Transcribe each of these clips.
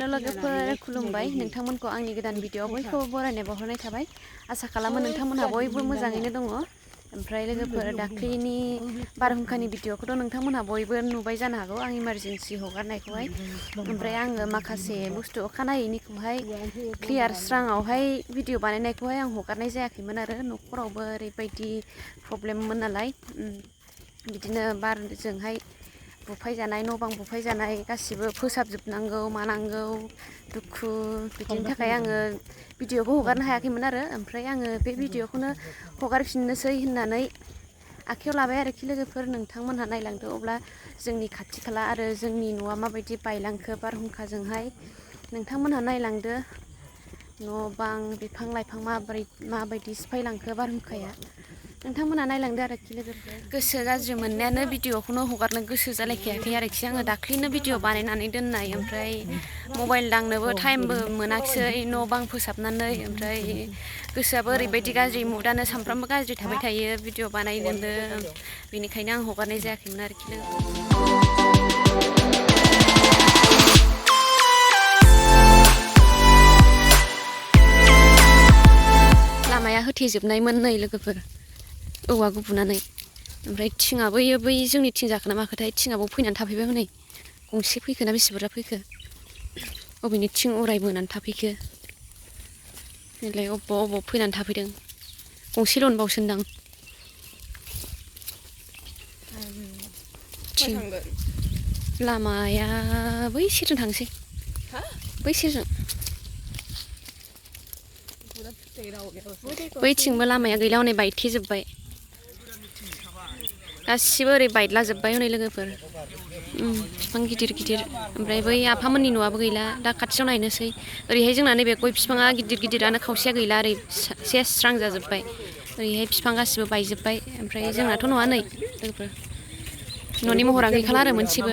हेल' लोगोफोर खुलुमबाय नोंथांमोनखौ आंनि गोदान भिडिअ बयखौबो बरायनाय बावहरनाय थाबाय आसा खालामो नोंथांमोनहा बयबो मोजाङैनो दङ ओमफ्राय लोगोफोर दाख्लैनि बारहुंखानि भिडिअखौथ' नोंथांमोनहा बयबो नुबाय जानो हागौ आं इमारजेन्सि हगारनायखौहाय ओमफ्राय आङो माखासे बुस्थु अखानायैनिखौहाय क्लियार स्राङावहाय भिडिअ बानायनायखौहाय आं हगारनाय जायाखैमोन आरो न'खरावबो ओरैबायदि प्रब्लेममोन नालाय बिदिनो बारजोंहाय बुफायजानाय न' बां बुफायजानाय गासिबो फोसाबजोबनांगौ मानांगौ दुखु बिदिनि थाखाय आङो भिडिअखौ हगारनो हायाखैमोन आरो ओमफ्राय आङो बे भिडिअखौनो हगारफिननोसै होननानै आखायाव लाबाय आरोखि लोगोफोर नोंथांमोनहा नायलांदो अब्ला जोंनि खाथि खाला आरो जोंनि न'आ माबायदि बायलांखो बारहुंखाजोंहाय नोंथांमोनहा नायलांदो न' बां बिफां लाइफां माबायदि सिफायलांखो बारहुंखाया नोंथांमोनहा नायलांदो आरोखि लोगोफोर गोसो गाज्रि मोननायानो भिडिअखौनो हगारनो गोसो जालायखायाखै आरोखि आङो दाख्लैनो भिडिअ बानायनानै दोननाय ओमफ्राय मबाइल दांनोबो टाइमबो मोनाखिसै न' बां फोसाबनानै ओमफ्राय गोसोआबो ओरैबायदि गाज्रि मुडआनो सानफ्रामबो गाज्रि थाबाय थायो भिडिअ बानायनोनो बेनिखायनो आं हगारनाय जायाखैमोन आरोखि लामाया होथेजोबनायमोन नै लोगोफोर औवा गुबुनानै ओमफ्राय थिङाबो बै जोंनि थिं जाखोना माखोथाय थिङाबो फैनानै थाफैबाय हनै गंसे फैखोना बेसे बुरजा फैखो अबेनि थिं उराय बोनानै थाफैखो नैलाय अबाव फैनानै थाफैदों गंसेल' बावसोनदां लामाया बै सेरजों थांसै बै सेरजों बैथिंबो लामाया गैला हनै बायथेजोब्बाय गासिबो ओरै बायदलाजोब्बाय हनै लोगोफोर बिफां गिदिर गिदिर ओमफ्राय बै आफामोननि न'आबो गैला दा खाथियाव नायनोसै ओरैहाय जोंना नैबे गय बिफाङा गिदिर गिदिरानो खावसेया गैला ओरै सेस स्रां जाजोब्बाय ओरैहाय बिफां गासिबो बायजोब्बाय ओमफ्राय जोंनाथ' न'आ नै लोगोफोर न'नि महरा गैखाला आरो मोनसेबो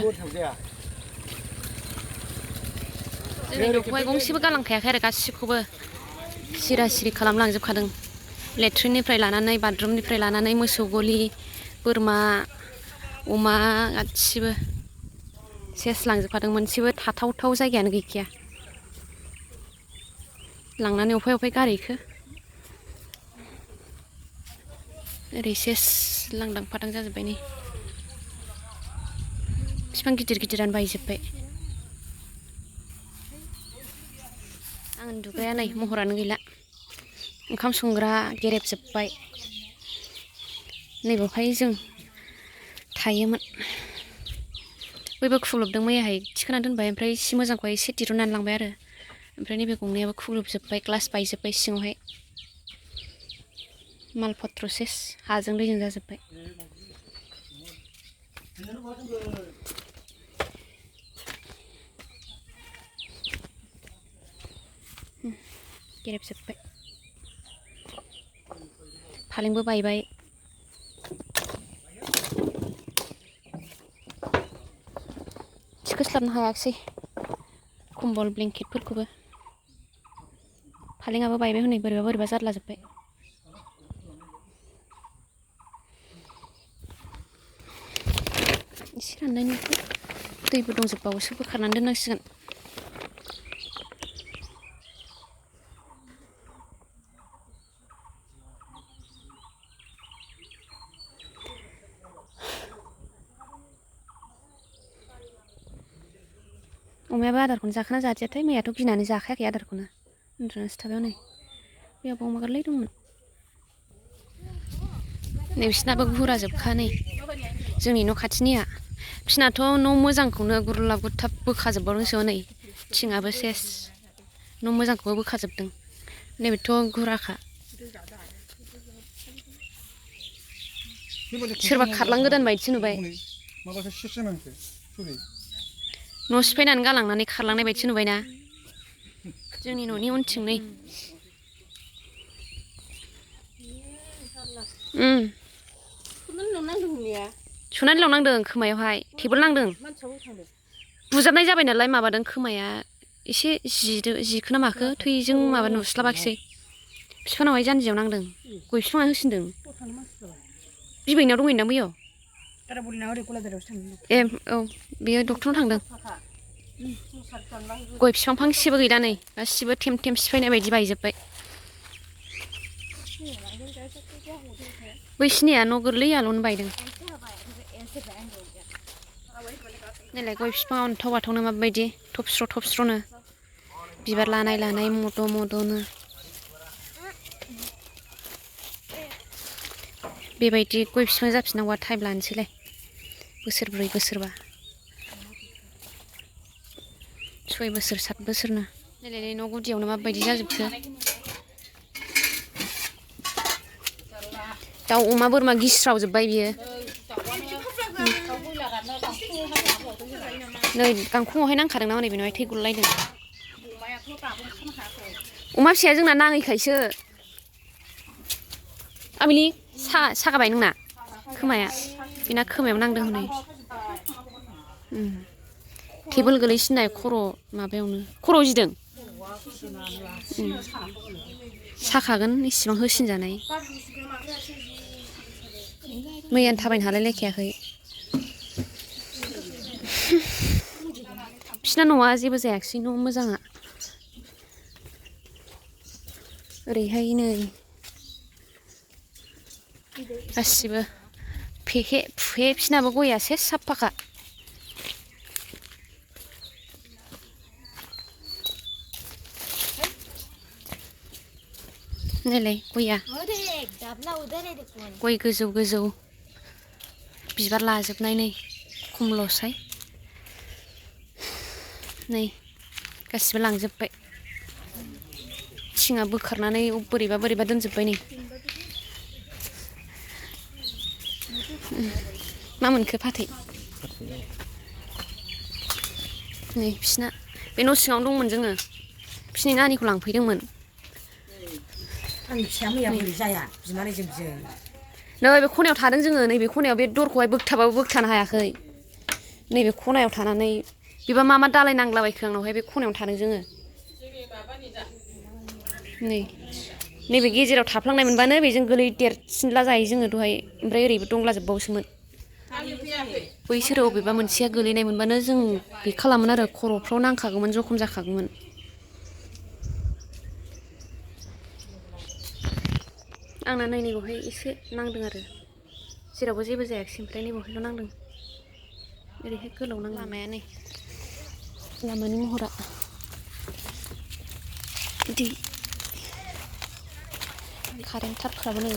जोंनि न'खौहाय गंसेबो गालांखायाखै आरो गासिबखौबो सिरा सिरि खालामलांजोबखादों लेट्रिननिफ्राय लानानै बाथरुमनिफ्राय लानानै मोसौ गलि बोरमा अमा गासिबो सेस लांजोबखादों मोनसेबो थाथावथाव जायगायानो गैखाया लांनानै अफाय गारहैखो ओरै सेस लांदां फादां जाजोब्बाय नै बिफां गिदिर गिदिरानो बायजोब्बाय आं उन्दुग्राया नै महरानो गैला ओंखाम संग्रा गेरेबजोब्बाय नैबावहाय जों थायोमोन बयबो खुग्लुबदों मैयाहाय थिखोना दोनबाय ओमफ्राय सि मोजांखौहाय एसे दिरुननानै लांबाय आरो ओमफ्राय नैबे गंनैयाबो खुग्लुबजोब्बाय ग्लास बायजोब्बाय सिङावहाय माल पत्र सेस हाजों दैजों जाजोब्बाय गेरेबजोब्बाय फालेंबो बायबाय थिखोस्लाबनो हायाखिसै कम्बल ब्लेंकेटफोरखौबो फालेंआबो बायबाय हनै बोरैबा जारलाजोब्बाय एसे राननायनि दैबो दंजोबबावोसो बोखारनानै दोननांसिगोन अमायाबो आदारखौनो जाखोना जादियाथाय मैयाथ' गिनानै जाखायाखै आदारखौनो उन्दुनासो थाबाय हनै मैयाबो अमा गोरलै दंमोन नै बिसिनाबो गुराजोबखा नै जोंनि न' खाथिनिया बिसिनाथ' न' मोजांखौनो गुरलाब गुरथाब बोखाजोबबावदोंसो नै थिङाबो सेस न' मोजांखौबो बोखाजोबदों नैबेथ' गुराखा सोरबा खारलांगोदान बायदिसो नुबाय न' सिफायनानै गालांनानै खारलांनाय बायदिसो नुबायना जोंनि न'नि उनथिं नै सुनानै लांनांदों खोमायावहाय टेबोल नांदों बुजाबनाय जाबाय नालाय माबादों खोमाया एसे जिखोना माखो थैजों माबा नुस्लाबाखिसै बिफानावहाय जानजियाव नांदों गय बिफाङा होसिनदों बिबैनाव दंहैदां बैयाव ए औ बेयो डक्टरनाव थांदों गय बिफां फांसेबो गैला नै गासिबो थेम थेम सिफायनाय बायदि बायजोब्बाय बैसिनिया न' गोरलैयाल'नो बायदों नायलाय गय बिफाङा अन्थाव बाथावनो माबायदि थबस्र'नो बिबार लानाय मद' मद'नो बेबायदि गय बिफां जाफिननांगौआ टाइम लानोसैलाय बोसोरब्रै बोसोरबा 6 बोसोर 7 बोसोरनो नायलाय न' गुदियावनो माबायदि जाजोबखो दाउ अमा बोरमा गिस्रावजोब्बाय बियो नै गांखंआवहाय नांखादों ना हनै बेनावहाय थै गलायदों अमा फिसाया जोंना नाङैखायसो आमिलि सागाबाय नोंना खोमाया बेना खोमायाव नांदों हनै टेबोल गोलैसिननाय खर' माबायावनो खर' जिदों साखागोन इसिबां होसिनजानाय मैयानो थाबायनो हालाय लायखायाखै बिसिना न'आ जेबो जायाखिसै न' मोजाङा ओरैहाय नै गासिबो फेहे फुहे बिसिनाबो गया सेस साफाखा नायलाय गया गय गोजौ गोजौ बिबार लाजोबनाय नै खमल'साय नै गासिबो लांजोब्बाय थिङा बोखारनानै बोरैबा दोनजोब्बाय नै मा मोनखो फाथै नै बिसिना बे न' सिङावनो दंमोन जोङो बिसिनि नानिखौ लांफैदोंमोन आंनि फिसाया मैया बोरै जाया बिमानैजों बिजों नैबे खनायाव थादों जोङो नैबे खनायाव बे दरखौहाय बोगथाबाबो बोगथानो हायाखै नैबे खनायाव थानानै बेबा मा दालाय नांलाबायखो आंनावहाय बे खनायावनो थादों जोङो नैबे गेजेराव थाफ्लांनाय मोनबानो बेजों गोलै देरसिनला जायो जोङो दहाय ओमफ्राय ओरैबो दंलाजोबबावसोमोन बैसोरो अबेबा मोनसेया गोलैनाय मोनबानो जों बे खालामोन आरो खर'फ्राव नांखागौमोन जखम जाखागौमोन आंना नै नैबेवहाय एसे नांदों आरो जेरावबो जेबो जायाखिसै ओमफ्राय नैबेवहायल' नांदों ओरैहाय गोलाव नांदों लामाया नै लामानि महरा बिदि कारेन्ट थारफ्राबो नै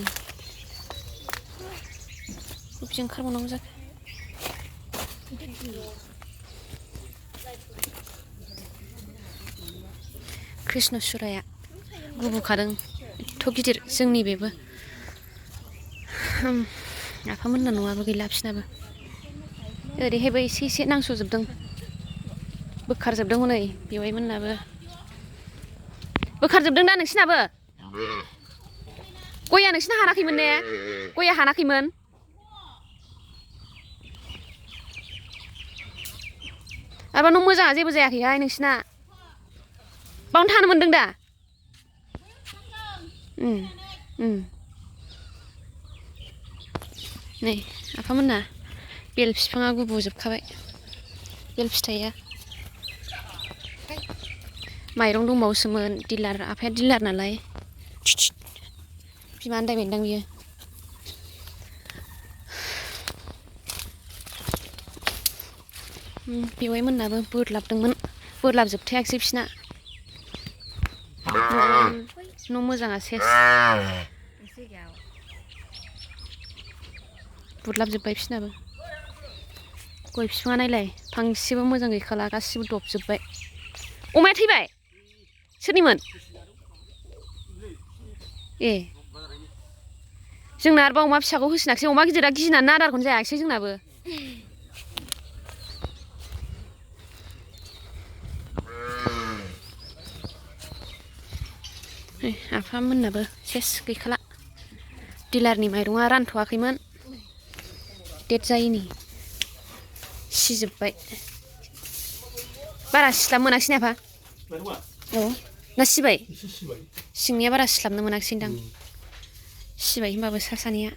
बबेजों ओंखारबावनांगौ जाखो कृष्णचुराया गुबुखादों एथ' गिदिर जोंनि बेबो आफामोनना न'आबो गैला बिसिनाबो ओरैहायबो एसे नांस'जोबदों बोखारजोबदों हनै बेवाइमोननाबो बोखारजोबदों दा नोंसिनाबो गया नोंसिना हानाखैमोन ने गया हानाखैमोन माबा न' मोजाङा जेबो जायाखैहाय नोंसिना बावनो थानो मोन्दों दा नै आफामोनना बेल बिफाङा गुबुजोबखाबाय बेल फिथाइया माइरं दंबावोसोमोन दिलार आफाया दिलार नालाय बिमा आन्दायबायदां बियो बेवाइमोननाबो बोरलाबदोंमोन बोरलाबजोबथायाखिसै बिसिना न' मोजाङा सेस बुरलाबजोब्बाय बिसिनाबो गय बिफाङा नायलाय फांसेबो मोजां गैखाला गासिबो दबजोब्बाय अमाया थैबाय सोरनिमोन ए जोंना आरोबा अमा फिसाखौ होसिनाखिसै अमा गिदिरा गिनानै आदारखौनो जायाखिसै जोंनाबो आफामोननाबो सेस गैखाला दिलारनि माइरङा रानथ'वाखैमोन डेट जायैनि सिजोब्बाय बारा सिस्लाब मोनाखिसै आफा औ ना सिबाय सिंनिया बारा सिस्लाबनो मोनाखिसैदां सिबाय होनबाबो सा सानिया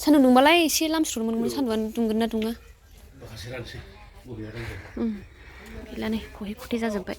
सान्दुं दुंबालाय एसे लामस्रुनो मोनगौमोन सान्दुंआ दुंगोन ना दुङा गैला नै खहे खथे जाजोब्बाय